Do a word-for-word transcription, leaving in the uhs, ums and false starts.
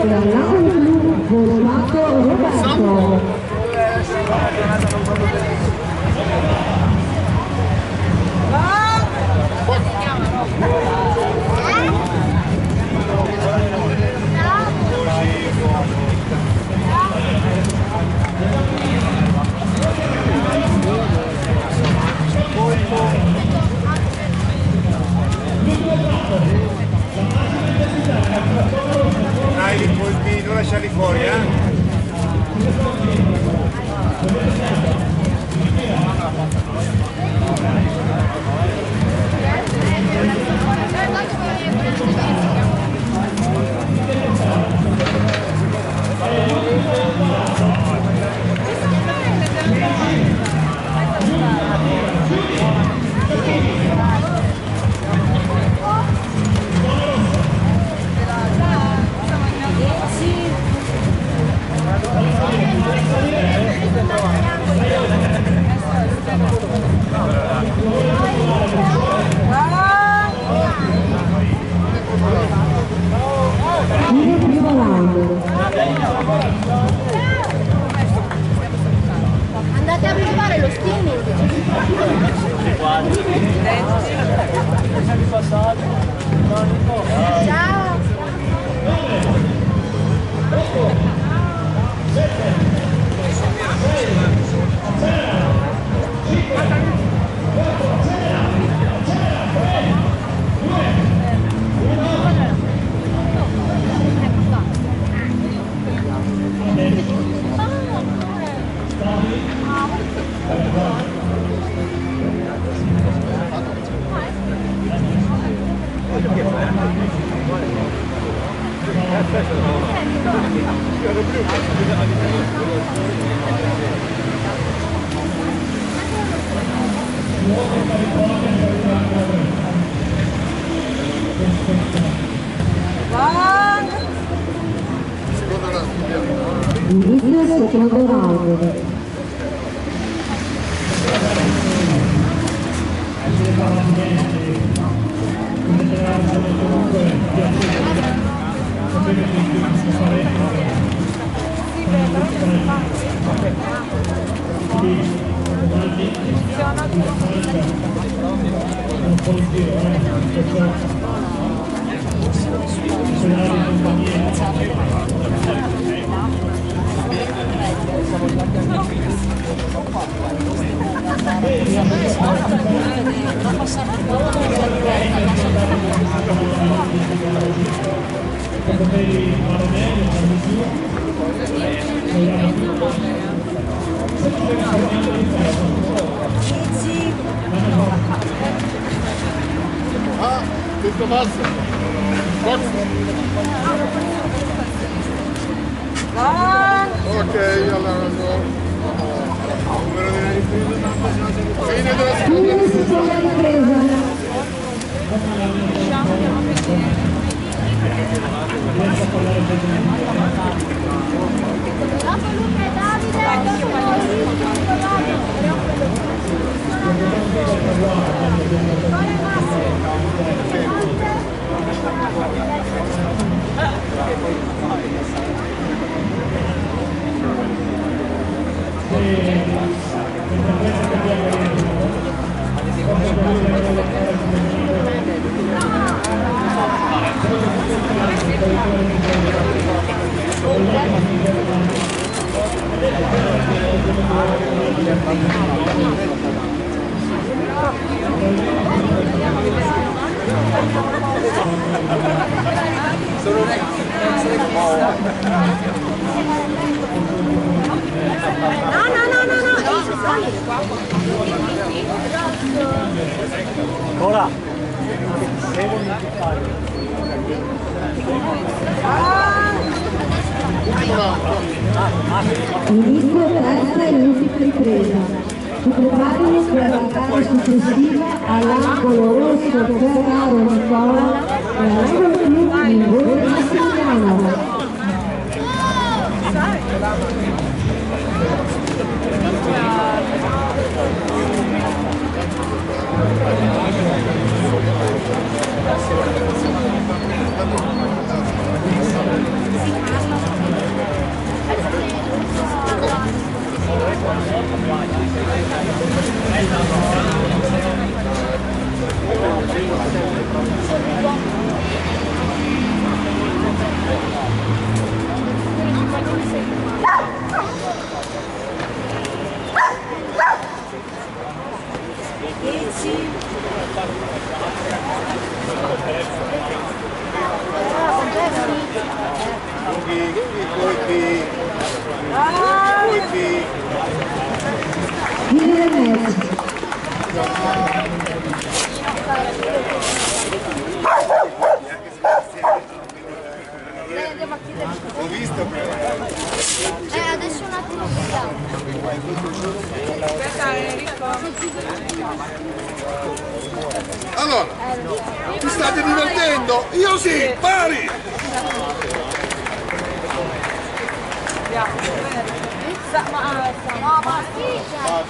Dall'angolo blu, Volpato Roberto. Dai, i colpi, no lasciarli fuori, eh? Andate a provare lo steaming. Ciao. Inizio secondo round. Ah, tutto basso. Forza. Ok, allora no. Numero della ripresa, tanto se no siamo... Fine della seconda ripresa. No, no, no, no, no, ehi, sali. Ancora. Inizio terza e ultima ripresa. Si preparino per la gara successiva all'angolo rosso Ferraro Nicola e all'angolo blu Nicola Massimiliano. Ho visto che... Eh, adesso un attimo, scusa. Allora, vi state divertendo? Io sì, pari!